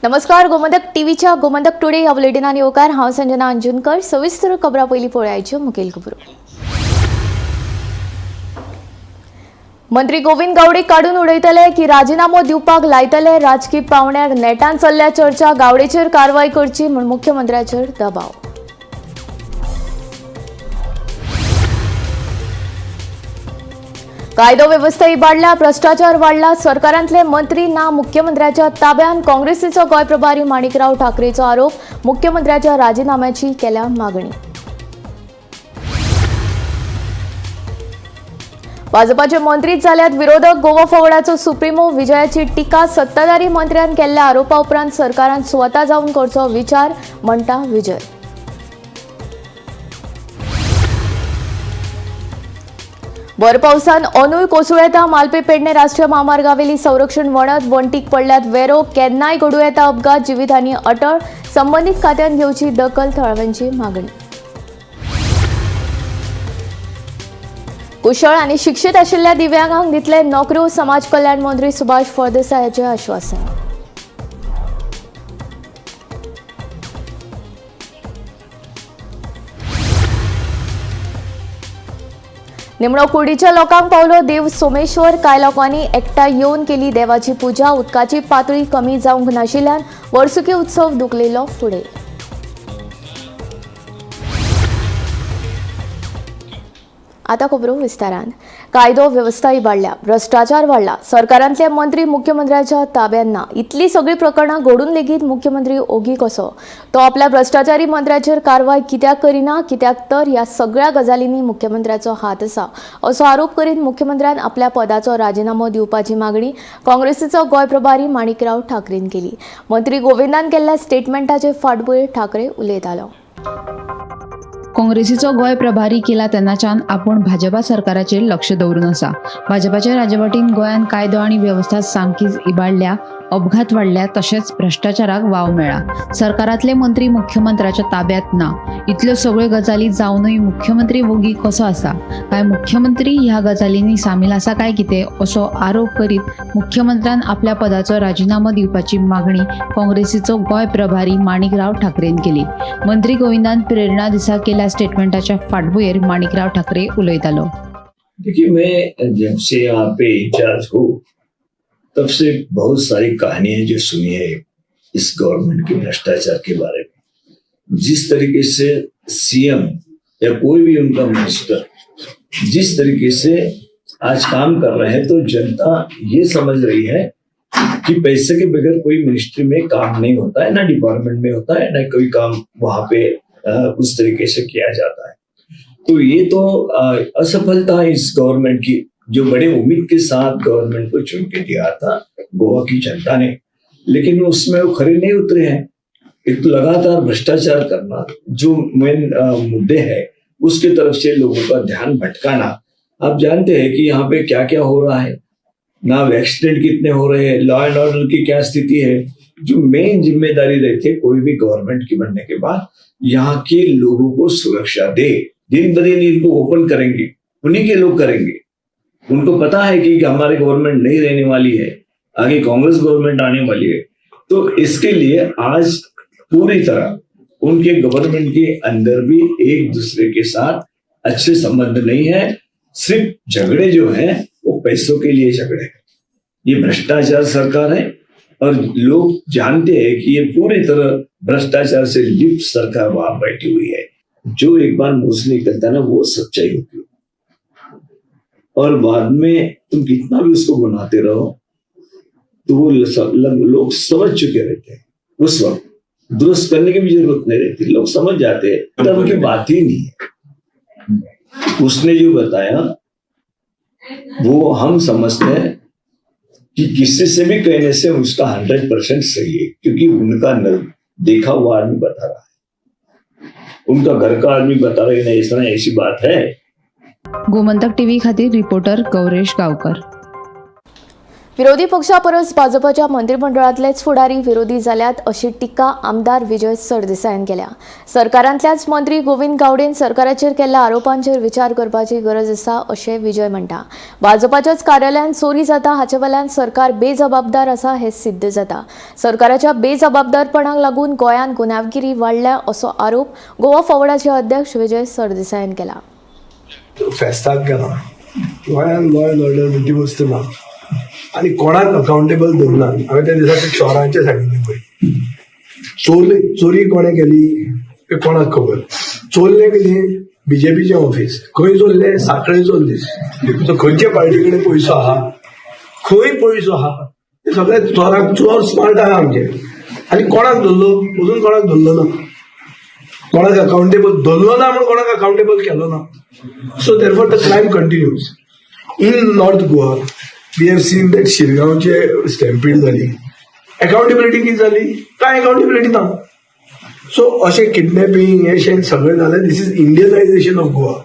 नमस्कार, गोमंतक टीव्हीच्या गोमंतक टुडे ह्या बुलेटिनान येवकार. हांव संजना अंजुनकर. सविस्तर खबरां पयलीं पळयाच्यो मुखेल खबरो. मंत्री गोविंद गावडे काडून उडयतले की राजिनामो दिवपाक लायतले? राजकी पावंड्यार नेटान चल्ल्या चर्चा. गावडेचेर कारवाय करची म्हूण मुख्यमंत्र्याचेर दबाव. कायदो वेवस्था इबाडल्या, भ्रष्टाचार वाडला, सरकारांतले मंत्री ना मुख्यमंत्र्याच्या ताब्यात. काँग्रेसीचो गोंय प्रभारी माणिकराव ठाकरेचो आरोप. मुख्यमंत्र्याच्या राजिनाम्याची केल्या मागणी. भाजपाचे मंत्रीच जाल्यात विरोधक. गोवा फॉरवर्डाचो सुप्रिमो विजयाची टिका. सत्ताधारी मंत्र्यान केल्ल्या आरोपा उपरांत सरकारान स्वता जावन करचो विचार, म्हणटा विजय. भर पावसान अनूय कोसळूं येता. मालपे पेडणे राष्ट्रीय म्हामार्गावेली संरक्षण वणत वणटीक पडल्यात वेरो. केन्नाय घडूं येता अपघात. जिवीतहानी अटळ. संबंदीत खात्यान घेवची दखल, थळाव्यांची मागणी. कुशळ आनी शिक्षीत आशिल्ल्या दिव्यांगांक दितले नोकऱ्यो. समाज कल्याण मंत्री सुभाष फळदेसायाचें आश्वासन. निमणो कुडीच्या लोकांक पावलो देव सोमेश्वर. कांय लोकांनी एकठांय येवन केली देवाची पुजा. उदकाची पातळी कमी जावंक नाशिल्ल्यान वर्सुकी उत्सव धुकलेलो फुडें. आता खबरो विस्तारान. कायदो वेवस्था इबाडल्या, भ्रष्टाचार वाडला, सरकारांतले मंत्री मुख्यमंत्र्याच्या ताब्यात ना. इतली सगळीं प्रकरणां घडून लेगीत मुख्यमंत्री ओगी कसो? तो आपल्या भ्रष्टाचारी मंत्र्याचेर कारवाय कित्याक करिना? कित्याक तर ह्या सगळ्या गजालींनी मुख्यमंत्र्याचो हात आसा, असो आरोप करीत मुख्यमंत्र्यान आपल्या पदाचो राजिनामो दिवपाची मागणी काँग्रेसीचो गोंय प्रभारी माणिकराव ठाकरेन केली. मंत्री गोविंदान केल्ल्या स्टेटमेंटाचे फाटभुंयेर ठाकरे उलयतालो. काँग्रेसीचो गोंय प्रभारी केला तेन्नाच्यान आपूण भाजपा सरकाराचेर लक्ष दवरून आसा. भाजपाच्या राजवटीन गोंयांत कायदो आनी वेवस्था सामकीच इबाडल्या, अपघात वाडल्या, तशेंच भ्रष्टाचाराक वाव मेळ्ळा. सरकारांतले मंत्री मुख्यमंत्र्याच्या ताब्यात ना. इतल्यो सगळ्यो गजाली जावनूय मुख्यमंत्री वोगी कसो आसा? काय मुख्यमंत्री ह्या गजालींनी सामील आसा काय कितें, असो आरोप करीत मुख्यमंत्र्यान आपल्या पदाचो राजिनामो दिवपाची मागणी काँग्रेसीचो गोंय प्रभारी माणिकराव ठाकरेन केली. मंत्री गोविंदान प्रेरणा दिसा केल्या स्टेटमेंटाच्या फाटभुंयेर माणिकराव ठाकरे उलयतालो. देखिए, मैं जब से यहाँ पे इंचार्ज हूँ तब से बहुत सारी कहानियां जो सुनी है इस गवर्नमेंट के भ्रष्टाचार के बारे में। जिस तरीके से सीएम या कोई भी उनका मिनिस्टर जिस तरीके से आज काम कर रहे हैं, तो जनता ये समझ रही है कि पैसे के बगैर कोई मिनिस्ट्री में काम नहीं होता है, ना डिपार्टमेंट में होता है, ना कोई काम वहां पे उस तरीके से किया जाता है। तो ये तो असफलता है इस गवर्नमेंट की, जो बड़े उम्मीद के साथ गवर्नमेंट को चुन के दिया था गोवा की जनता ने, लेकिन उसमें वो खरे नहीं उतरे हैं। एक तो लगातार भ्रष्टाचार करना, जो मेन मुद्दे है उसके तरफ से लोगों का ध्यान भटकाना। आप जानते हैं कि यहाँ पे क्या क्या हो रहा है ना, एक्सीडेंट कितने हो रहे हैं, लॉ एंड ऑर्डर की क्या स्थिति है। जो मेन जिम्मेदारी रहती है कोई भी गवर्नमेंट की बनने के बाद, यहाँ के लोगों को सुरक्षा दे। दिन ब दिन इनको ओपन करेंगे, उन्हीं के लोग करेंगे। उनको पता है कि हमारी गवर्नमेंट नहीं रहने वाली है, आगे कांग्रेस गवर्नमेंट आने वाली है। तो इसके लिए आज पूरी तरह उनके गवर्नमेंट के अंदर भी एक दूसरे के साथ अच्छे संबंध नहीं है। सिर्फ झगड़े जो हैं वो पैसों के लिए झगड़े हैं। ये भ्रष्टाचार सरकार है और लोग जानते हैं कि ये पूरी तरह भ्रष्टाचार से लिप्त सरकार वहां बैठी हुई है। जो एक बार मुंह से निकलता है ना, वो सच्चाई होती है और बाद में तुम कितना भी उसको बनाते रहो तो वो लोग समझ चुके रहते हैं। उस वक्त दुरुस्त करने की भी जरूरत नहीं रहती, लोग समझ जाते हैं। धर्म की बात ही नहीं है। उसने जो बताया वो हम समझते हैं कि किसी से भी कहने से उसका 100% सही है, क्योंकि उनका देखा हुआ आदमी बता रहा है, उनका घर का आदमी बता रहा है कि नहीं, इस तरह ऐसी बात है। गोमंतक टीव्ही खातीर रिपोर्टर गौरेश गावकर। विरोधी पक्षा परस भाजपाच्या मंत्रिमंडळांतलेच फुडारी विरोधी जाल्यात अशी टिका आमदार विजय सरदेसायान केल्या. सरकारांतल्याच मंत्री गोविंद गावडेन सरकाराचेर केल्ल्या आरोपांचेर विचार करपाची गरज आसा अशें विजय म्हणटा. भाजपाच्याच कार्यालयांत चोरी जाता हाचे वेल्यान सरकार बेजबाबदार आसा हें सिद्ध जाता. सरकाराच्या बेजबाबदारपणाक लागून गोंयांत गुन्यांवगिरी वाडल्या असो आरोप गोवा फॉवर्डाचे अध्यक्ष विजय सरदेसायान केला. फेस्ताक गेला, गोंयांत लॉ एंड ऑर्डर म्हणटी वस्त ना आनी कोणाक अकाउंटेबल धरना. हांवें त्या दिसा ते चोरांचें सांगिल्लें पळय, चोरले, चोरी कोणें केली तें कोणाक खबर. चोरलें कितें? बीजेपीचें ऑफिस. खंय चोरलें? साखळे चोरलें. सो खंयचे पार्टी कडेन पयसो आहा, खंय पयसो आहा, ते सगळे चोरांक, चोर स्मार्ट आहा आमचे. आनी कोणाक धरलो? अजून कोणाक धरलो ना. कोणाक अकाउंटेबल धरलो ना म्हणून कोणाक अकाउंटेबल केलो ना. So therefore the crime continues. In North Goa we have seen that शिरगांवचे स्टॅम्पीड जाली, अकाउंटेबिलिटी कितें जाली? कांय अकाउंटेबिलिटी ना. सो अशें किडनॅपिंग हें सगळें जालें. This is Indianization of Goa.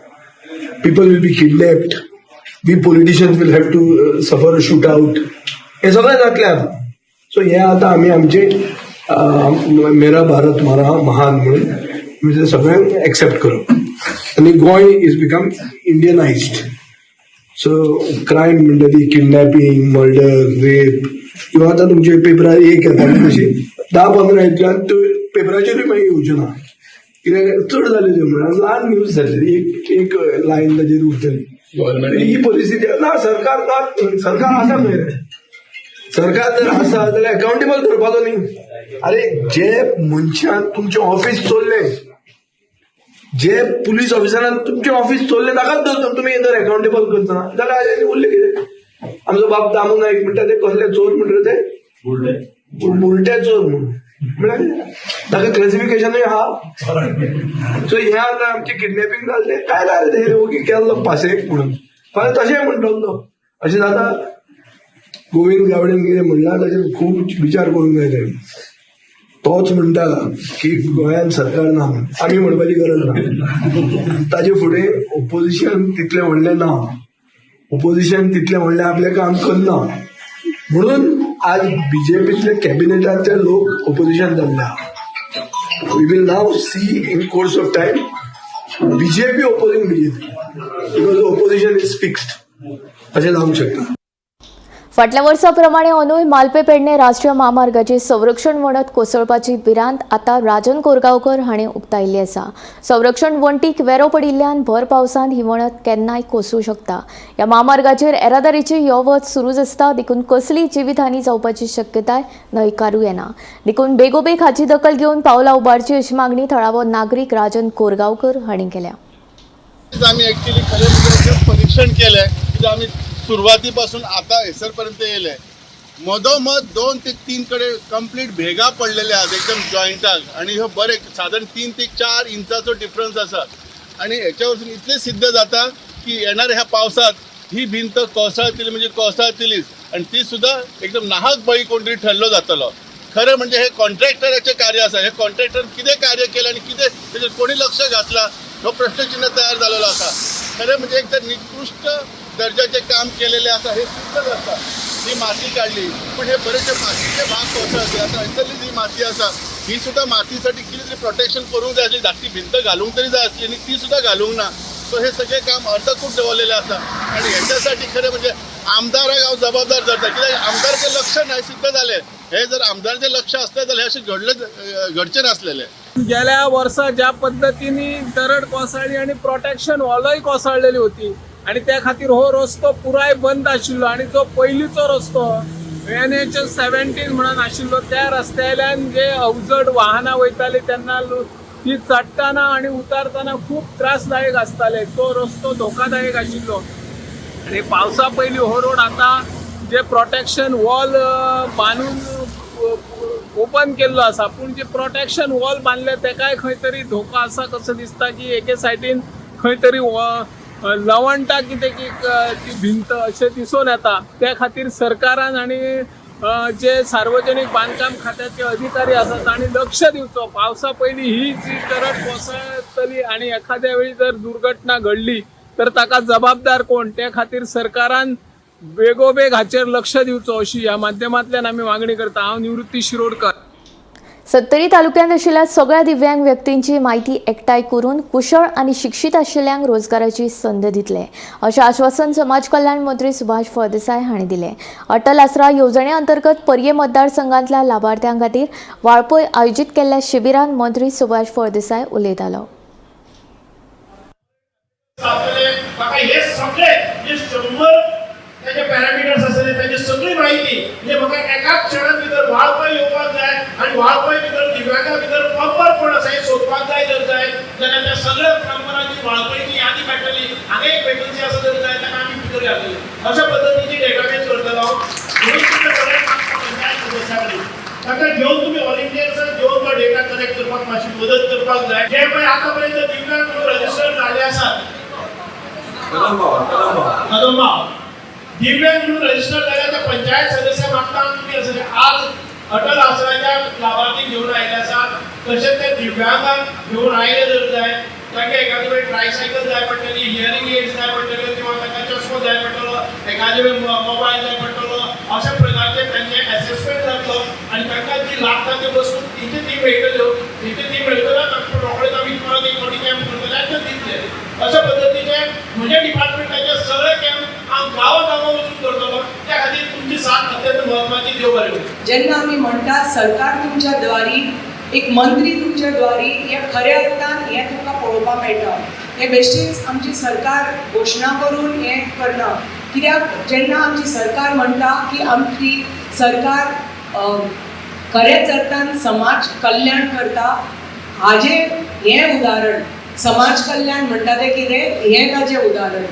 People will be kidnapped, we politicians will have to suffer a shoot out. हें सगळें जातलें आतां. सो हें आतां आमी आमचे मेरा भारत म्हारा महान म्हणून म्हणजे सगळ्यांक एक्सेप्ट करप आनी Goa is become Indianized. So crime म्हणटा ती किडनॅपिंग, मर्डर, रेप किंवा आतां तुमचे पेपरार एक येता तशी 10-15 येतल्यान त्यो पेपराचेरूय मागीर येवच्यो ना, कित्याक चड जाल्यो त्यो, म्हणल्यार ल्हान न्यूज जातली, एक एक लायन ताजेर उरतली. ही परिस्थिती ना. सरकार ना, सरकार आसा न्हय रे. सरकार जर आसा जाल्यार अकाउंटेबल धरपाचो न्ही. अरे, जे मनशान तुमचें ऑफिस चोरलें, जे पुलीस ऑफिसरान तुमचें ऑफिस चोरलें, ताकाच धरता तुमी जर अकाउंटेबल करतना जाल्यार आनी उरलें कितें? आमचो बाब दामू नायक म्हणटा ते कसले चोर म्हणटा ते, बुलटे चोर म्हणून, म्हळ्यार ताका क्लॅसिफिकेशनूय आहा. सो हे आतां आमचें किडनॅपिंग जालें तें काय ना रे, ते ओगी केल्लो पासयेक म्हणून, फाल्यां तशें म्हणटलो तो. अशें जाता. गोविंद गावडेन कितें म्हणलां ताचेर खूब विचार करूंक जाय ताणें. तोच म्हणटा की गोंयांत सरकार ना म्हणून, आमी म्हणपाची गरज ना. ताजे फुडें ओपोजिशन तितलें व्हडलें ना, ओपोजिशन तितलें व्हडलें आपलें काम करना म्हणून आज बीजेपीतले कॅबिनेटांतले लोक ओपोजिशन जाल्ले आहा. We will now see in course of time BJP opposing BJP because opposition is fixed. अशें जावंक शकता. फाटल्या वर्सा प्रमाणे अंदूय मालपे पेडणे राष्ट्रीय म्हामार्गाची संरक्षण वणत कोसळपाची भिरांत आतां राजन कोरगांवकर हांणी उक्तायल्ली आसा. संरक्षण वण्टीक वेरो पडिल्ल्यान भर पावसांत ही वणत केन्नाय कोसळूं शकता. ह्या म्हामार्गाचेर येरादारीची यो वच सुरूच आसता, देखून कसलीय जिवीतहानी जावपाची शक्यताय न्हयकारूं येना. देखून बेगोबेग हाची दखल घेवन पावलां उबारची अशी मागणी थळावो नागरीक राजन कोरगांवकर हांणी केल्या. आमी एक्चुअली खरें म्हणजे परीक्षण केलें, कित्याक आमी सुरवाती पासून आता हेसर पर्यंत येयले. मदोमद 2 ते 3 कडेन कंप्लीट भेगा पडलेले आहात एकदम जॉयंटाक आनी ह्यो बरे सादारण 3 ते 4 इंचाचो डिफरन्स आसा. आनी हेच्या वरसून इतलें सिद्ध जाता की येणाऱ्या ह्या पावसात ही भिंत कोसळतली म्हणजे कोसळतलीच आनी ती सुद्दां एकदम नाहक बळी कोण तरी ठरलो जातलो. खरें म्हणजे हे कॉन्ट्रॅक्टराचें कार्य आसा. हे कॉन्ट्रॅक्टर कितें कार्य केलें आनी कितें तेजेर कोणी लक्ष घातलां, हो प्रश्नचिन्ह तयार जालेलो आसा. खरें म्हणजे एक तर निकृश्ट दर्जाचें काम केलेलें आसा हे सिद्ध जाता. ही माती काडली, पण हे बरेचसे मातीचे भाग कोसळले. आतां हांयसरली जी माती आसा, ही सुद्दां मातीसाठी कितें तरी प्रोटेक्शन करूंक जाय आसली, धाकटी भिंत घालूंक तरी जाय आसली आनी ती सुद्दां घालूंक ना. सो हे सगळें काम अर्दकूट दवरलेलें आसा आनी हेच्यासाठी खरें म्हणजे आमदाराक हांव जबाबदार धरता, कित्याक आमदाराचें लक्ष नाही सिद्ध जालें. हे जर आमदाराचें लक्ष आसलें जाल्यार अशें घडलें घडचें नासलेलें. गेल्या वर्सा ज्या पद्दतीने दरड कोसळ्ळी आणि प्रोटेक्शन वॉलय कोसळलेली होती आणि त्या खातीर हो रस्तो पुराय बंद आशिल्लो आणि जो पयलींचो रस्तो NH 17 म्हणून आशिल्लो, त्या रस्त्यावयल्यान जे अवजड वाहनां वयताली तेन्ना ती चडटाना आणि उतारताना खूब त्रासदायक आसताले. तो रस्तो धोकादायक आशिल्लो आणि पावसा पयलीं हो रोड आतां जे प्रोटेक्शन वॉल बांदून ओपन केल्लो आसा, पूण जे प्रोटेक्शन वॉल बांदले तेकाय खंय तरी धोको आसा कसो दिसता की एके सायडीन खंय तरी लवणटा कितें की ती भिंत अशें दिसून येता. त्या खातीर सरकारान आनी जे सार्वजनीक बांदकाम खात्याचे अधिकारी आसा तांणी लक्ष दिवचो. पावसा पयलीं ही जी दरड कोसळटली आनी एखाद्या वेळी जर दुर्घटना घडली तर ताका जबाबदार कोण? त्या खातीर सरकारान बेगोबेग हाचेर लक्ष दिवचो अशी ह्या माध्यमांतल्यान आमी मागणी करता. हांव निवृत्ती शिरोडकर. सत्तरी तालुक्यांत आशिल्ल्या सगळ्या दिव्यांग व्यक्तींची माहिती एकठांय करून कुशळ आनी शिक्षीत आशिल्ल्यांक रोजगाराची संद दितले अशें आश्वासन समाज कल्याण मंत्री सुभाष फळदेसाय हांणी दिलें. अटल आसरा येवजणे अंतर्गत पर्ये मतदारसंघांतल्या लाभार्थ्यां खातीर वाळपय आयोजीत केल्ल्या शिबिरांत मंत्री सुभाष फळदेसाय उलयतालो. म्हाका हे सगळे जे 100 त्याचे पॅरामिटर्स आसले त्याची सगळी माहिती म्हणजे म्हाका एकाच क्षणात भितर वाळपय येवपाक जाय आनी वाळपय भितर दिव्यांगा भितर प्लंबर कोण आसा हें सोदपाक जाय. जर जाय जाल्यार त्या सगळ्या प्लंबरांची वाळपयची यादी मेळटली. हांगा एक वेकन्सी आसा जर जाय ताका आमी भितर घातली. अशा पद्दतीची डेटाबेस करतलो हांव. म्हणून तुमच्या सगळ्या पंचायत सदस्या कडेन ताका घेवन तुमी व्हॉलिंटियर्साक घेवन तो डेटा कलेक्ट करपाक मातशी मदत करपाक जाय. जे पळय आतां पर्यंत दिव्यांग म्हणून रजिस्टर जाल्ले आसात, कदंबा दिव्यांग म्हणून रजिस्टर जाल्या त्या पंचायत सदस्य मागता तुमी आसा आज अटल आसराच्या लाभार्थी घेवन आयिल्ले आसात. तशेंच ते दिव्यांगांक घेवन आयले जर जाय तांकां एखादे वेळ ट्रायसायकल जाय पडटली, हियरींग एड्स जाय पडटल्यो किंवा तांकां चश्मो जाय पडटलो, एखादे वेळ मोबायल जाय पडटलो. अशा प्रकारचे तांचे एसेसमेंट जातलो आनी तांकां जी लागता त्यो वस्तू तिथे ती मेळटल्यो. तिथे ती मेळटल्यो तांकां रोखडेच आमी परत एक फावटी कॅम्प करतले आनी ते दितले. अशा पद्दतीचे म्हज्या डिपार्टमेंटाचे सगळे कॅम्प हांव गांवा गांवा वचून करतलो. त्या खातीर तुमची साथ अत्यंत म्हत्वाची. देव बरें करूं. जेन्ना आमी म्हणटा सरकार तुमच्या द्वारी, एक मंत्री तुमच्या द्वारी, हें खऱ्या अर्थान हें तुमकां पळोवपाक मेळटा. हें बेश्टेच आमची सरकार घोशणा करून हें करना. कित्याक जेन्ना आमची सरकार म्हणटा की आमची सरकार खऱ्याच अर्थान समाज कल्याण करता, हाजें हें उदाहरण. समाज कल्याण म्हणटा तें कितें हें ताजें उदाहरण.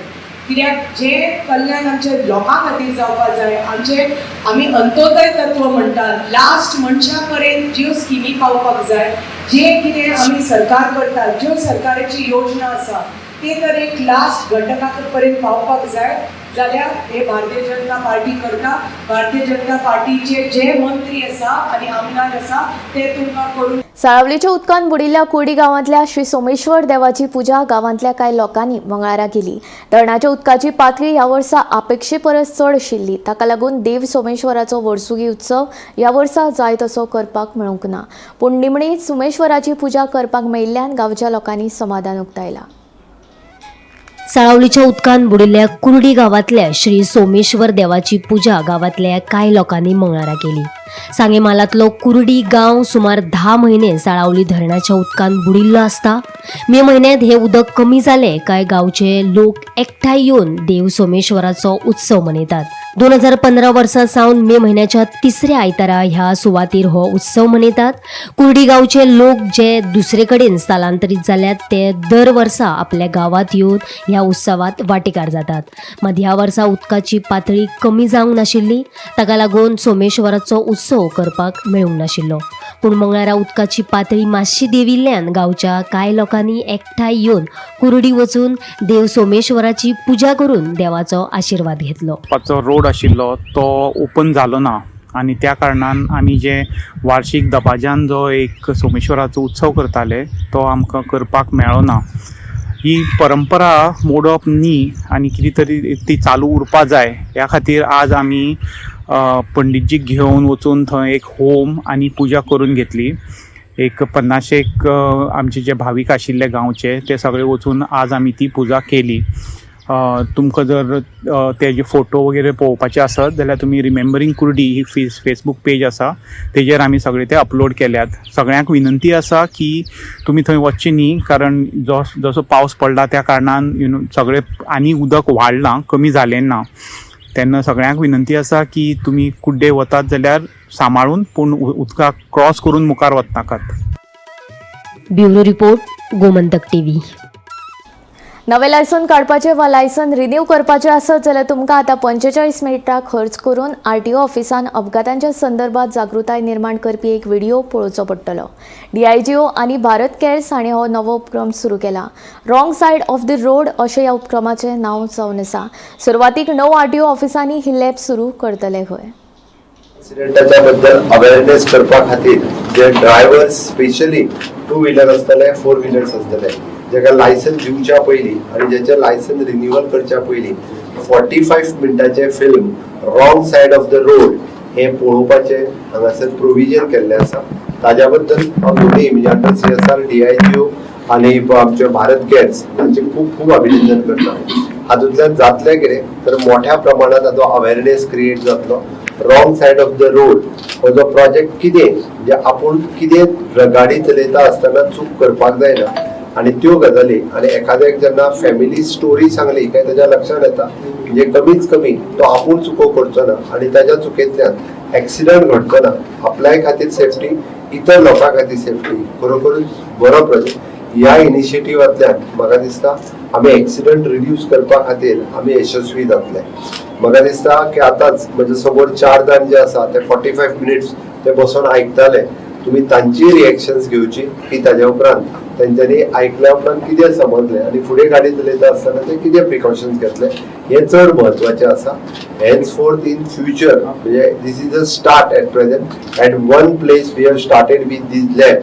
कित्याक जें कल्याण आमच्या लोकां खातीर जावपाक जाय, आमचें आमी अंत्योदय तत्व म्हणटात, लास्ट मनशा पर्यंत ज्यो स्किमी पावपाक जाय, जें कितें आमी सरकार करतात, ज्यो सरकाराची योजना आसा ते तर एक लास्ट घटका पर्यंत पावपाक जाय जाल्यार हे भारतीय जनता पार्टी करता. भारतीय जनता पार्टीचे जे मंत्री आसा आनी आमदार आसा ते तुमकां करून साळावलीच्या उदकान बुडिल्ल्या कुर्डी गांवांतल्या श्री सोमेश्वर देवाची पुजा गांवांतल्या कांय लोकांनी मंगळारा केली. धरणाच्या उदकाची पातळी ह्या वर्सा अपेक्षे परस चड आशिल्ली. ताका लागून देव सोमेश्वराचो वर्सुकी उत्सव ह्या वर्सा जाय तसो करपाक मेळूंक ना. पूण निमणी सोमेश्वराची पुजा करपाक मेळिल्ल्यान गांवच्या लोकांनी समाधान उक्तायलां. साळावलीच्या उदकान बुडिल्ल्या कुर्डी गांवांतल्या श्री सोमेश्वर देवाची पुजा गांवांतल्या कांय लोकांनी मंगळारा केली. सांगे म्हालांतलो कुर्डी गांव सुमार 10 म्हयने साळावली धरणाच्या उदकान बुडिल्लो आसता. मे म्हयन्यांत हे उदक कमी जालें काय गांवचे लोक एकठांय येवन देव सोमेश्वराचो उत्सव मनयतात. 2015 वर्सा सावन मे म्हयन्याच्या तिसऱ्या आयतारा ह्या सुवातीर हो उत्सव मनयतात. कुर्डी गांवचे लोक जे दुसरे कडेन स्थलांतरीत जाल्यात ते दर वर्सा आपल्या गांवांत येवन ह्या उत्सवात वांटेकार जातात. मात ह्या वर्सा उदकाची पातळी कमी जावंक नाशिल्ली, ताका लागून सोमेश्वराचो उत्सव करपाक मेळूंक नाशिल्लो. पूण मंगळारा उदकाची पातळी मातशी देंविल्ल्यान गांवच्या कांय लोकांनी एकठांय येवन कुर्डी वचून देव सोमेश्वराची पुजा करून देवाचो आशिर्वाद घेतलो. वचपाचो रोड आशिल्लो तो ओपन जालो ना आनी त्या कारणान आमी जे वार्षीक दबाज्यान जो एक सोमेश्वराचो उत्सव करताले तो आमकां करपाक मेळ्ळो ना. ही परंपरा मोडप न्ही आनी कितें तरी ती चालू उरपा जाय ह्या खातीर आज आमी पंडितजीक घेवन वचून थंय एक होम आनी पुजा करून घेतली. एक 50 आमचे जे भावीक आशिल्ले गांवचे ते सगळे वचून आज आमी ती पुजा केली. तुमकां जर तेजे फोटो वगैरे पळोवपाचे आसत जाल्यार तुमी रिमेंबरींग कुर्डी ही फेसबूक पेज आसा तेजेर आमी सगळे ते अपलोड केल्यात. सगळ्यांक विनंती आसा की तुमी थंय वचचे न्ही, कारण जसो पावस पडला त्या कारणान सगळे आनी उदक वाडलां, कमी जालें ना. तेन्ना सगळ्यांक विनंती आसा की तुमी कुड्डे वतात जाल्यार सांबाळून पूण उदकाक क्रॉस करून मुखार वचनाकात. Bureau report, Gomantak TV. नवें लायसन काडपाचें वा लायसन रिन्यू करपाचें आसत जाल्यार तुमकां आतां 45 मिनटां खर्च करून आरटीओ ऑफिसान अपघातांच्या संदर्भात जागृताय निर्माण करपी एक व्हिडिओ पळोवचो पडटलो. डीआयजीओ आनी भारत केअर्स हांणी हो नवो उपक्रम सुरू केला. Wrong side of the road अशें ह्या उपक्रमाचें नांव जावन आसा. सुरवातीक 9 आरटीओ ऑफिसांनी ही लॅब सुरू करतले खंय. एक्सिडेंटाच्या बद्दल अवेअरनेस करपा खातीर जे ड्रायव्हर्स स्पेशली 2 व्हिलर आसतले, 4 व्हिलर्स आसतले, जेका लायसन्स दिवच्या पयलीं आनी जेचें लायसन्स रिन्युअल करच्या पयलीं 45 मिनटाचें film wrong side of the road हें पळोवपाचें हांगासर प्रोविजन केल्लें आसा. ताज्या बद्दल हांव दोनूय म्हणजे अंडर CSR DIGO आनी आमचे भारत गॅस हांचे खूब खूब अभिनंदन करता. हातूंतल्यान जातलें कितें तर मोठ्या प्रमाणात हाचो अवेरनेस क्रिएट जातलो. Wrong side of the road हो जो प्रोजेक्ट कितें म्हणजे आपूण कितें गाडी चलयता आसतना चूक करपाक जायना आनी त्यो गजाली आनी एखाद्याक जेन्ना फॅमिली स्टोरी सांगली काय ताज्या लक्षात येता, म्हणजे कमीत कमी तो आपूण चुको करचो ना आनी ताज्या चुकेंतल्यान एक्सिडंट घडचो ना. आपल्याय खातीर सेफ्टी, इतर लोकां खातीर सेफ्टी. खरोखरूच बरो प्रोजेक्ट. ह्या इनिशिएटिवांतल्यान म्हाका दिसता आमी एक्सिडंट रिड्यूस करपा खातीर आमी यशस्वी जातले. म्हाका दिसता की आतांच म्हज्या समोर चार जाण जे आसा ते 45 मिनिट्स ते बसोन आयकताले. तुमी तांची रिएक्शन्स घेवची की ताज्या उपरांत तेंच्यांनी आयकल्या उपरांत कितें समजलें आनी फुडें गाडी चलयता आसतना ते कितें प्रिकॉशन्स घेतले हें चड म्हत्वाचें आसा. हेन्स फोर्थ इन फ्युचर म्हणजे this is a start at present. At one place we have started with this lab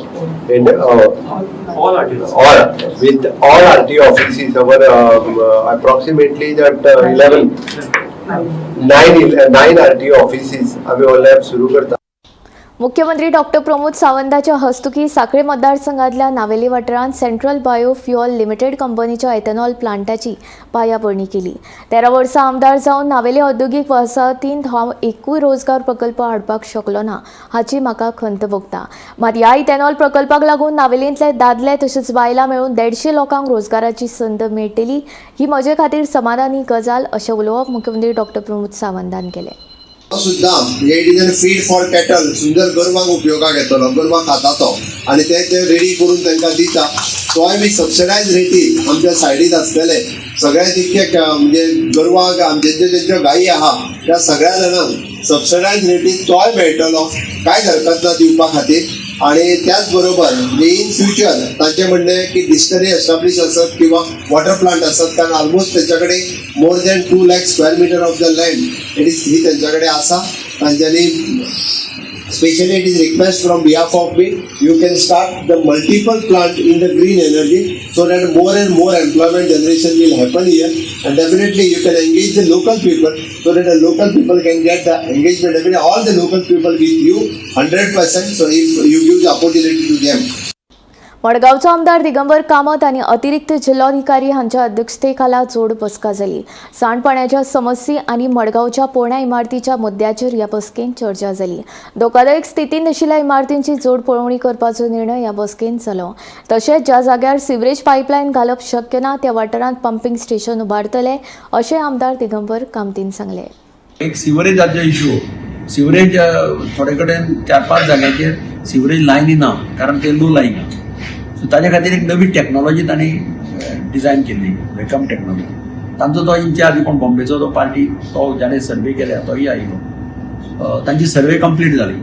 in all with all RTO offices, our approximately that 11 9 9 RTO offices आम्ही on lab सुरू करता. मुख्यमंत्री doctor Pramod सावंताच्या हस्तुकी साखळे मतदारसंघातल्या नावेली वाठारांत central bio fuel limited कंपनीच्या ethanol प्लांटाची पायाभरणी केली. 13 वर्सां आमदार जावन नावेली औद्योगिक वसाहतींत हांव एकूय रोजगार प्रकल्प हाडपाक शकलो ना हाची म्हाका खंत भोगता. मात ह्या इथेनॉल प्रकल्पाक लागून नावेलींतले दादले तशेंच बायलां मेळून 150 लोकांक रोजगाराची संद मेळटली ही म्हजे खातीर समाधानी गजाल अशें उलोवप मुख्यमंत्री डॉक्टर प्रमोद सावंतान केलें. सुद्दां म्हणजे it is an feed for cattle. सुंदर गोरवांक उपयोगाक येतलो, गोरवां खाता तो आनी ते ते रेडी करून तांकां दिता. तोय बी सबसिडायज रेटीन आमच्या सायडीन आसतले सगळे तितके म्हणजे गोरवांक जेंच्यो जेंच्यो गायी आहा त्या सगळ्या जाणांक सबसिडायज रेटीन तोय मेळटलो, कांयच हरकत ना दिवपा खातीर. आणि त्याच बरोबर म्हणजे इन फ्युचर तांचें म्हणणें की डिस्टलरी एस्टाब्लीश आसत किंवा वॉटर प्लांट आसत, कारण ऑलमोस्ट तेंच्या कडेन more than 2 lakh square meter of the land it is ही तेंच्या कडेन आसा. तांच्यांनी specially it is request from behalf of me, you can start the multiple plant in the green energy so that more and more employment generation will happen here, and definitely you can engage the local people so that the local people can get the engagement. I mean, all the local people with you 100%, so if you give the opportunity to them. मडगांवचो आमदार दिगंबर कामत आनी अतिरिक्त जिल्लोधिकारी हांच्या अध्यक्षतेखाला जोड बसका जाली. सांडपाण्याच्या समस्ये आनी मडगांवच्या पोरण्या इमारतीच्या मुद्द्याचेर ह्या बसकेंत चर्चा जाली. धोकादायक स्थितींत आशिल्ल्या इमारतींची जोड पळोवणी करपाचो निर्णय ह्या बसकेंत जालो. तशेंच ज्या जाग्यार सिवरेज पायपलायन घालप शक्य ना त्या वाठारांत पंपिंग स्टेशन उबारतले अशें आमदार दिगंबर कामतीन सांगलें. एक सिवरेजाचो इशू. सिवरेज थोडे कडेन चार पांच जाग्यांचेर सिवरेज लायनी ना, कारण ते लो लायन आहा. सो ताज्या खातीर एक नवी टॅक्नोलॉजी तांणी डिजायन केल्ली, वेकम टॅक्नोलॉजी. तांचो तो इन्चार्ज कोण बॉम्बेचो तो पार्टी तो जाणें सर्वे केल्या तोय आयलो. तांची सर्वे कंप्लीट जाली.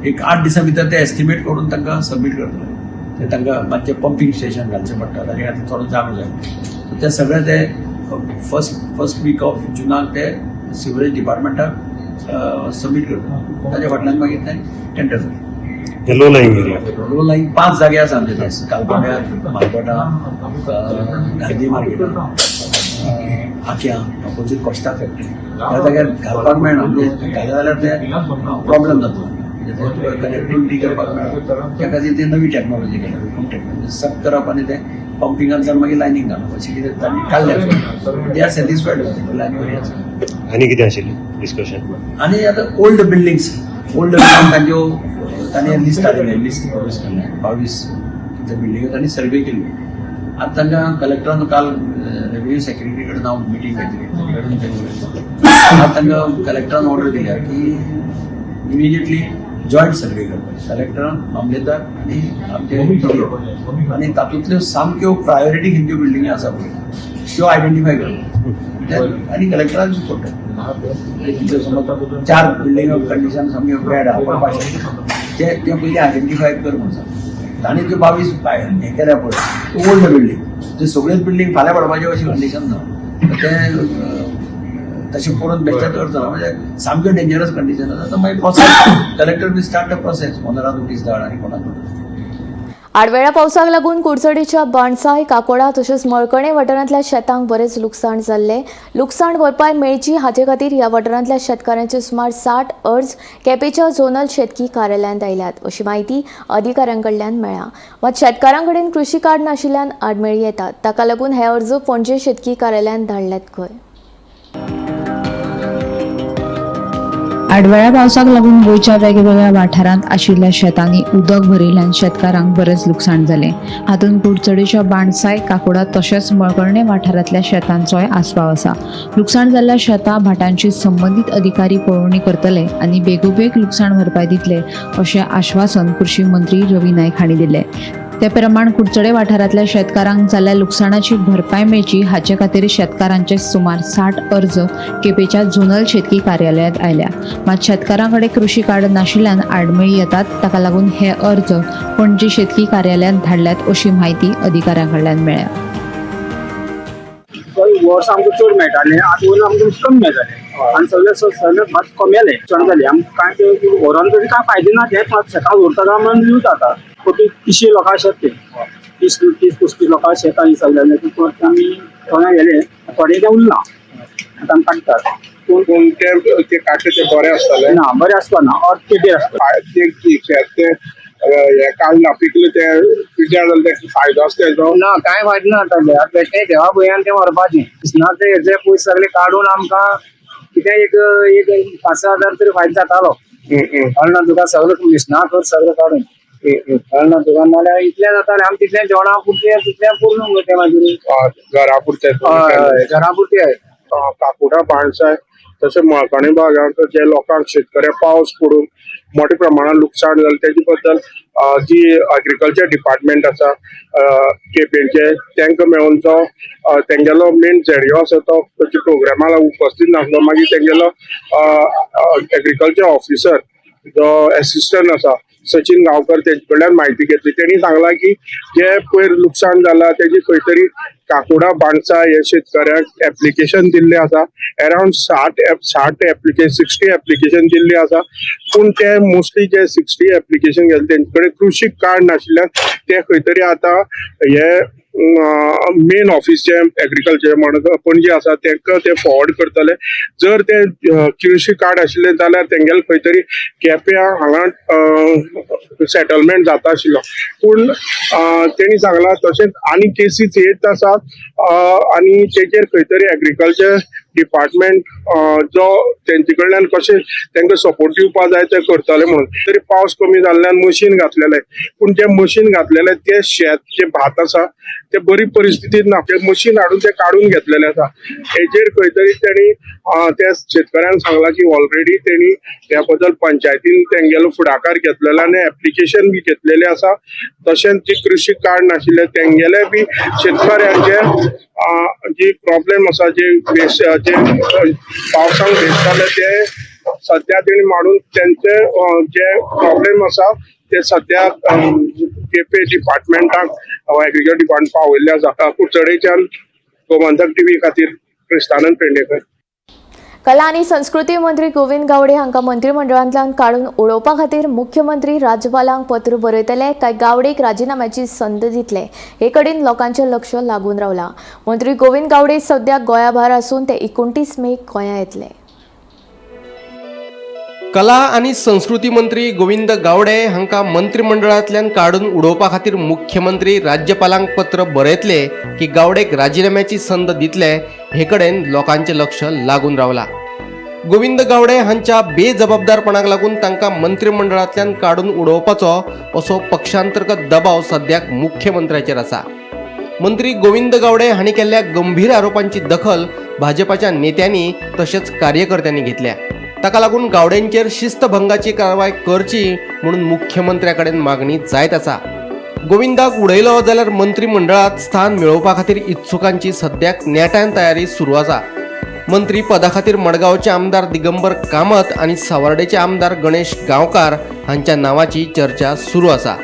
एक 8 दिसां भितर ते एस्टिमेट करून तांकां सबमीट करतले. ते तांकां मातशें पंपींग स्टेशन घालचें पडटा, ताजे खातीर थोडो जागो जाय. सो ते सगळे ते फर्स्ट फर्स्ट वीक ऑफ जुनाक ते सिवरेज डिपार्टमेंटाक सबमीट करता. ताच्या फाटल्यान मागीर ते टेंडर जाता. लो लाईंग एरिया. लो लाईंग पांच जागे आसा आमचे ते कालकोंड्यार, मालकोटा, गांधी मार्केटान, आक्या ऑपोजीट कोस्टा फॅक्टरी, ह्या जाग्यार घालपाक मेळना. म्हणजे घालें जाल्यार ते प्रॉब्लेम जातलो, म्हणजे ते तुका कनेक्टिविटी करपाक मेळना. त्या खातीर ते नवी टॅक्नॉलॉजी केल्या, वेकूम टॅक्नॉलॉजी. सक करप आनी ते पंपिंगांतल्यान मागीर लायनींग घालप अशें कितें तांणी काडलें. They are satisfied, line बरी आसा. आनी कितें आशिल्लें डिस्कशन? आनी आतां ओल्ड बिल्डिंग्स, ओल्ड बिल्डिंग तांच्यो तांणी लिस्ट हाडिल्लें, लिस्ट प्रोड्यूस केल्लें. 22 कितले बिल्डिंग्यो तांणी सर्वे केल्ल्यो. आतां तांकां कलेक्टरान काल रेव्हेन्यू सेक्रेटरी कडेन हांव मिटींग घेतली, ताचे कडेन ते उलयलो. आतां तांकां कलेक्टरान ऑर्डर दिल्या की इमिजिएटली जॉयंट सर्वे करपाचे, कलेक्टरान, मामलेदार आनी आमचे engineer. आनी तातूंतल्यो सामक्यो प्रायोरिटी खंयच्यो बिल्डिंगी आसा पळय त्यो आयडेंटिफाय करप आनी कलेक्टराक रिपोर्ट. तितल्यो समज चार बिल्डिंग कंडिशन सामक्यो बॅड आहा, पडपाक शकता, ते ते पयलीं आयडेंटिफाय कर म्हणून सांग. तांणी त्यो 22 हें केल्या पळय ओल्ड बिल्डींग, ते सगळ्योच बिल्डींग फाल्यां पडपाच्यो अशी कंडिशन ना. ते तशें करून बेश्टेच करतलो म्हणजे सामक्यो डेंजरस कंडिशन आसा. तर मागीर process collector be start the process, 15 notice धाड आनी कोणाक. आडवेळ्या पावसाक लागून कुडचडीच्या बाणसाय, काकोडा तशेंच मळकणे वाठारांतल्या शेतांक बरेंच लुकसाण जाल्लें. लुकसाण भरपाय मेळची हाचे खातीर ह्या वाठारांतल्या शेतकारांचे सुमार 60 अर्ज केपेंच्या झोनल शेतकी कार्यालयांत आयल्यात अशी म्हायती अधिकाऱ्यां कडल्यान मेळ्ळ्या. मात शेतकारां कडेन कृशी कार्ड नाशिल्ल्यान आडमेळी येतात. ताका लागून हे अर्ज पणजे शेतकी कार्यालयांत धाडल्यात खंय. आडवेळ्या पावसाक लागून गोंयच्या वेगवेगळ्या वाठारांत आशिल्ल्या शेतांनी उदक भरिल्ल्यान शेतकारांक बरेंच लुकसाण जालें. हातूंत कुडचडेच्या बाणसाय, काकोडा तशेंच मळकर्णे वाठारांतल्या शेतांचोय आस्पाव आसा. लुकसाण जाल्ल्या शेतां भाटांची संबंदीत अधिकारी पळोवणी करतले आनी बेगोबेग लुकसाण भरपाय दितले अशें आश्वासन कृशी मंत्री रवी नायक हांणी दिलें. ते प्रमाण कुडचडे वाठारांतल्या शेतकारांक जाल्ल्या लुकसाणाची भरपाय मेळची हाचे खातीर शेतकारांचे सुमार 60 अर्ज केपेंच्या झोनल शेतकी कार्यालयांत आयल्या. मात शेतकारां कडेन कृशी कार्ड नाशिल्ल्यान आडमेळी येतात. ताका लागून हे अर्ज पणजी शेतकी कार्यालयांत धाडल्यात अशी म्हायती अधिकाऱ्यां कडल्यान मेळ्ळ्या. वर्स आमकां चड मेळटालें, आतां वयल्यान आमकां कमी मेळटालें आनी सगळें सगळें भात कमी जालें, चड जालें. आमकां कांय व्हरोन तरी कांय फायदो ना. तें शेतां दवरता काय म्हणून यूज जाता. 30 लोकां शेत तें 30-35 लोकां शेत आनी सगळ्यांनी आमी थोडें गेले, थोडें तें उरलां आतां आमी काडटात. पूण ते काडटा ते बरें आसतालें ना, बरें आसपा ना, अर्द पेड्डेर आसता. ते शेत तें हें काडलां पिकलें तें पिड्ड्यार जालें, तें फायदो आसता तेजो ना, कांय फायदो ना. आतां बेश्टें देवा भंयान तें व्हरपाचें ना. ते हेजे पयशे सगळे काडून आमकां कितें एक 5-6 हजार तरी फायदो जातालो. कळना ना तुका, सगळें मिशना खर्च सगळें काडून कळना ना तुका, नाल्यार इतलें जातालें आमी तितलें जेवणा पुरतें तितलें पुर्ण तें मागीर घरा पुरतें, घरा पुरतें. काकुटा बाणसाय तशें मळकणी भागांत जे लोकांक शेतकऱ्यांक पावस पडून मोठ्या प्रमाणात लुकसाण जालें तेजे बद्दल जी एग्रीकल्चर डिपार्टमेंट आसा केपेंचे तांकां मेळून तो तेंगेलो मेन झेडयो आसा तो ताच्या प्रोग्रामाक उपस्थित नासलो. मागीर तेंगेलो एग्रीकल्चर ऑफिसर जो एसिस्टंट आसा सचिन गांवकर तेजे कडल्यान म्हायती घेतली. तेणी सांगलां की जे पयर लुकसाण जालां तेजी खंय तरी काकुडा बाणसा हे शेतकऱ्यांक एप्लिकेशन दिल्लें आसा. अरावंड 60 एप्लिकेशन 60 एप्लिकेशन दिल्लें आसा. पूण ते मोस्टली जे 60 एप्लिकेशन गेले तेंचे कडेन कृशी कार्ड नाशिल्ल्यान ते खंय तरी आतां हे मेन ऑफिस जे एग्रीकल्चर म्हणून पणजे आसा तांकां ते फॉरवर्ड करतले. जर ते कृशी कार्ड आशिल्लें जाल्यार तेंगेले खंय तरी केप्यां हांगा सेटलमेंट जाता आशिल्लो. पूण तेणी सांगलां तशेंच आनी केसीस येत आसात आनी तेजेर खंय तरी एग्रीकल्चर डिपार्टमेंट जो तेंचे कडल्यान कशें तांकां सपोर्ट दिवपा जाय ते करतले म्हणून. तरी पावस कमी जाल्ल्यान मशीन घातलेलें, पूण जें मशीन घातलेलें तें शेत जें भात आसा ते बरी परिस्थितींत ना. ते मशीन हाडून ते काडून घेतलेले आसा. हेजेर खंय तरी तेणी त्या शेतकऱ्यांक सांगलां की ऑलरेडी तेणी ह्या बद्दल पंचायतीन तेंगेलो फुडाकार घेतलेलो आनी एप्लिकेशन बी घेतलेलें आसा. तशेंच जी कृशी कार्ड नाशिल्ले तेंगेले बी शेतकऱ्यांचे जी प्रॉब्लेम आसा, जे जे पावसाक भेटताले ते सद्या तेणी मांडून तेंचे जे प्रॉब्लेम आसा ते सद्या केपें डिपार्टमेंटाक एग्रीकल्चर डिपार्टमेंट पावयल्ले आसा. कुडचडेच्यान गोमंतक टीव्ही खातीर क्रिस्तानंद पेंडेकर. कला आनी संस्कृती मंत्री गोविंद गावडे हांकां मंत्रिमंडळांतल्यान काडून उडोवपा खातीर मुख्यमंत्री राज्यपालांक पत्र बरयतले काय गावडेक राजिनाम्याची संद दितले हे कडेन लोकांचें लक्ष लागून रावलां. मंत्री गोविंद गावडे सद्या गोंया भायर आसून ते 29 मेक गोंया येतले. कला आनी संस्कृती मंत्री गोविंद गावडे हांकां मंत्रिमंडळांतल्यान काडून उडोवपा खातीर मुख्यमंत्री राज्यपालांक पत्र बरयतले की गावडेक राजिनाम्याची संद दितले हे कडेन लोकांचें लक्ष लागून रावलां. गोविंद गावडे हांच्या बेजबाबदारपणाक लागून तांकां मंत्रिमंडळांतल्यान काडून उडोवपाचो असो पक्षांतर्गत दबाव सद्याक मुख्यमंत्र्याचेर आसा. मंत्री गोविंद गावडे हांणी केल्ल्या गंभीर आरोपांची दखल भाजपाच्या नेत्यांनी तशेंच कार्यकर्त्यांनी घेतल्या. ताका लागून गावड्यांचेर शिस्तभंगाची कारवाय करची म्हणून मुख्यमंत्र्या कडेन मागणी जायत आसा. गोविंदाक उडयलो जाल्यार मंत्रिमंडळांत स्थान मेळोवपा खातीर इत्सुकांची सद्याक नेटान तयारी सुरू आसा. मंत्री पदा खातीर मडगांवचे आमदार दिगंबर कामत आनी सावर्डेचे आमदार गणेश गांवकार हांच्या नांवाची चर्चा सुरू आसा.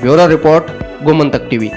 Bureau report, Gomantak TV.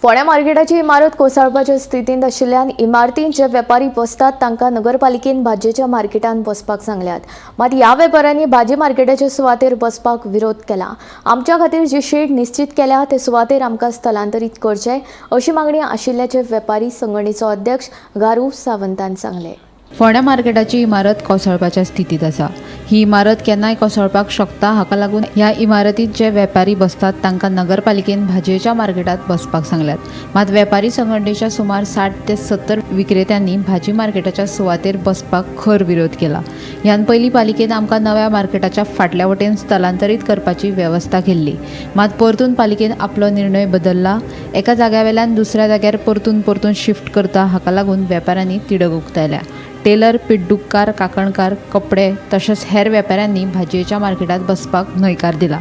फोंड्या मार्केटाची इमारत कोसळपाच्या स्थितींत आशिल्ल्यान इमारतींत जे वेपारी बसतात तांकां नगरपालिकेन भाजयेच्या मार्केटांत बसपाक सांगल्यात. मात ह्या वेपाऱ्यांनी भाजी मार्केटाचे सुवातेर बसपाक विरोध केला. आमच्या खातीर जी शेड निश्चित केल्या ते सुवातेर आमकां स्थलांतरीत करचे अशी मागणी आशिल्ल्याचे वेपारी संघटनेचो अध्यक्ष गारू सावंतान सांगलें. फोंड्या मार्केटाची इमारत कोसळपाच्या स्थितींत आसा. ही इमारत केन्नाय कोसळपाक शकता. हाका लागून ह्या इमारतींत जे वेपारी बसतात तांकां नगरपालिकेन भाजयेच्या मार्केटांत बसपाक सांगल्यात. मात वेपारी संघटनेच्या सुमार 60 ते 70 विक्रेत्यांनी भाजी मार्केटाच्या सुवातेर बसपाक खर विरोध केला. ह्यान पयलीं पालिकेन आमकां नव्या मार्केटाच्या फाटल्या वटेन स्थलांतरीत करपाची वेवस्था केल्ली. मात परतून पालिकेन आपलो निर्णय बदलला. एका जाग्यावेल्यान दुसऱ्या जाग्यार परतून परतून शिफ्ट करता. हाका लागून वेपाऱ्यांनी तिडक उक्तायल्या. टेलर, पिड्डुककार, कांकणकार, कपडे तशेंच हेर वेपाऱ्यांनी भाजयेच्या मार्केटांत बसपाक न्हयकार दिला.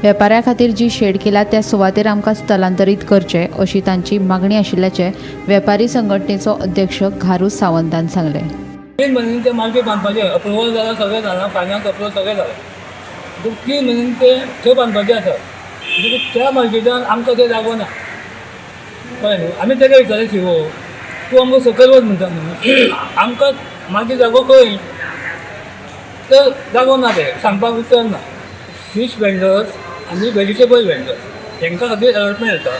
वेपाऱ्या खातीर जी शेड केल्या त्या सुवातेर आमकां स्थलांतरीत करचे अशी तांची मागणी आशिल्ल्याचें वेपारी संघटनेचो अध्यक्ष घारू सावंतान सांगलें. 3 म्हयन्यांनी ते मार्केट बांदपाचें अप्रुवल जालां, सगळें जालां, फायनान्स अप्रुवल सगळें जालां. 3 म्हयन्यांनी ते थंय बांदपाचें आसा. त्या मार्केटान आमकां ते जागो ना. कळ्ळें न्हू? आमी तेका विचारलें शिवो तूं आमकां सकयल वच म्हणटा न्हू, आमकां मागीर जागो खंय? तर जागो ना, ते सांगपाक उत्तर ना. फीश वेंडर्स आनी वेजिटेबल वेंडर्स हेंकां खातीर अलॉटमेंट येता.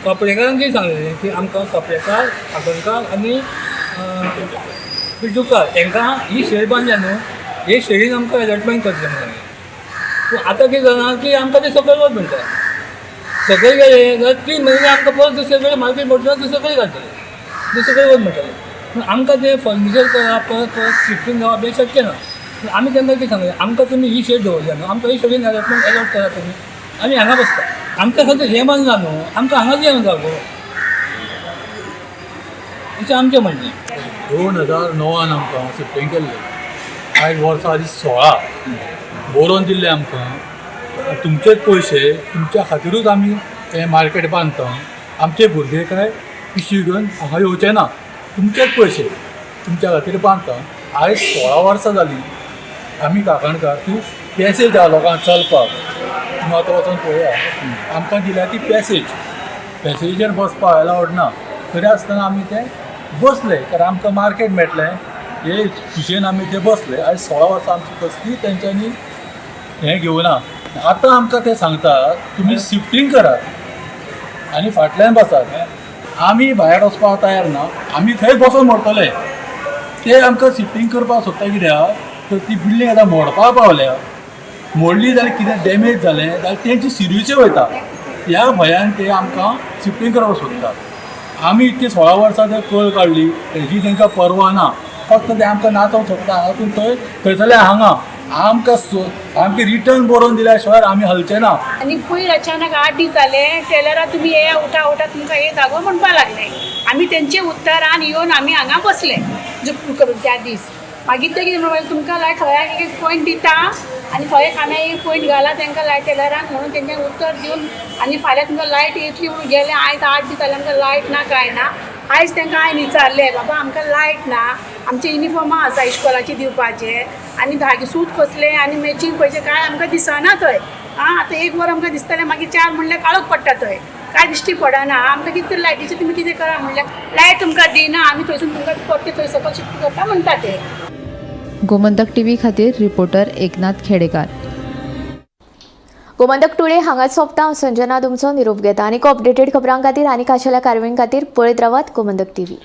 कपडेकारांक कितें सांगलेलें की आमकां कपडेकार, कांकणकार आनी पिड्डुकार हेंकां ही शेड बांदल्या न्हू, हे शेडीन आमकां अलॉटमेंट करचें म्हणून सांगलें. पूण आतां कितें जालां की आमकां ते सकयल वच म्हणटा. सकयल गेले जाल्यार 3 म्हयने आमकां परत दुसरे कडेन मार्केट मोडटना दुसरे कडेन घालतले, दुसरे कडेन वच म्हणटले. पूण आमकां तें फर्निचर करप, परत परत शिफ्टींग जावप हें शक्य ना. पूण आमी तांकां कितें सांगलें, आमकां तुमी ही शेड दवरल्या न्हू, आमकां ही शेडीन अलॉटमेंट अलॉट करा तुमी, आमी हांगा बसता. आमच्या खातीर हें बांदलां न्हू, आमकां हांगाच येवन जागो, अशें आमचें म्हणणें. 2009 आमकां शिफ्टींग केल्लें. आयज वर्सां आदी 16 बरोवन दिल्लें आमकां, तुमचेच पयशे, तुमच्या खातीरूच आमी हें मार्केट बांदता. आमचे भुरगे काय पिशवी घेवन हांगा येवचे ना, तुमचेच पयशे तुमच्या खातीर बांदता. आयज 16 वर्सां जालीं आमी कांकणकार ती पॅसेज आहा लोकांक चलपाक. तुमी आतां वचोन पळया, आमकां दिल्या ती पॅसेज, पॅसेजीचेर बसपाक एलावड ना, तरी आसतना आमी ते बसले कारण आमकां मार्केट मेळटलें हे खुशयेन आमी ते बसले. आयज 16 वर्सां आमची कसली तेंच्यांनी हें घेवना. आतां आमकां ते सांगता तुमी शिफ्टींग करात आनी फाटल्यान बसात. आमी भायर वचपाक तयार ना, आमी थंय बसून मरतले. ते आमकां शिफ्टींग करपाक सोदता कित्याक तर ती बिल्डींग आतां मोडपाक पावल्या. मोडली जाल्यार कितें डॅमेज जालें जाल्यार तेंची सिरियसूय वयता, ह्या भंयान ते आमकां शिफ्टींग करपाक सोदतात. आमी इतकी 16 वर्सां ते कळ काडली तेजी तांकां पर्वा ना, फक्त ते आमकां नाचोवंक सोदता हांगासून थंय, थंयसरल्यान हांगा. आमकां सामकें रिटर्न बरोवन दिल्या शिवाय आमी हलचे ना. आनी पयर अचानक 8 दीस जाले टेलरा तुमी येया, उठा उठा, तुमकां हे जागो म्हणपाक लागले. आमी तेंचे उत्तरान येवन आमी हांगा बसले जुकून करून त्या दीस. मागीर ते कितें म्हणपाक तुमकां लायट थोड्यांक एक पॉयंट दिता आनी थोडे काम्या एक पॉयंट घाला तांकां लायट टेलरांक म्हणून तेंच्यांनी उत्तर दिवन आनी फाल्यां तुमकां लायट येतली म्हणून गेले. आयज 8 दीस जाले आमकां लायट ना कांय ना. आयज तांकां हांवें विचारलें, बाबा आमकां लायट ना, आमचे युनिफॉर्मां आसा इश्कोलाचे दिवपाचे आनी धागे सूत कसले आनी मॅचींग पयशे कांय आमकां दिसना थंय. आं आतां 1 वर आमकां दिसतलें, मागीर 4 म्हणल्यार काळोख पडटा थंय, कांय दिश्टी पडना. आमकां कितें तरी लायटीचें तुमी कितें करा म्हणल्यार लायट तुमकां दिना, आमी थंयसून तुमकां परते थंय सकयल शिफ्ट करता म्हणटा ते. गोमंतक टीव्ही खातीर रिपोर्टर एकनाथ खेडेकार. गोमंतक टुडे हांगाच सोंपता. हांव संजना तुमचो निरोप घेता. आनीक अपडेटेड खबरां खातीर आनी खाशेल्या कारवाये खातीर पळयत रावात गोमंतक टीव्ही.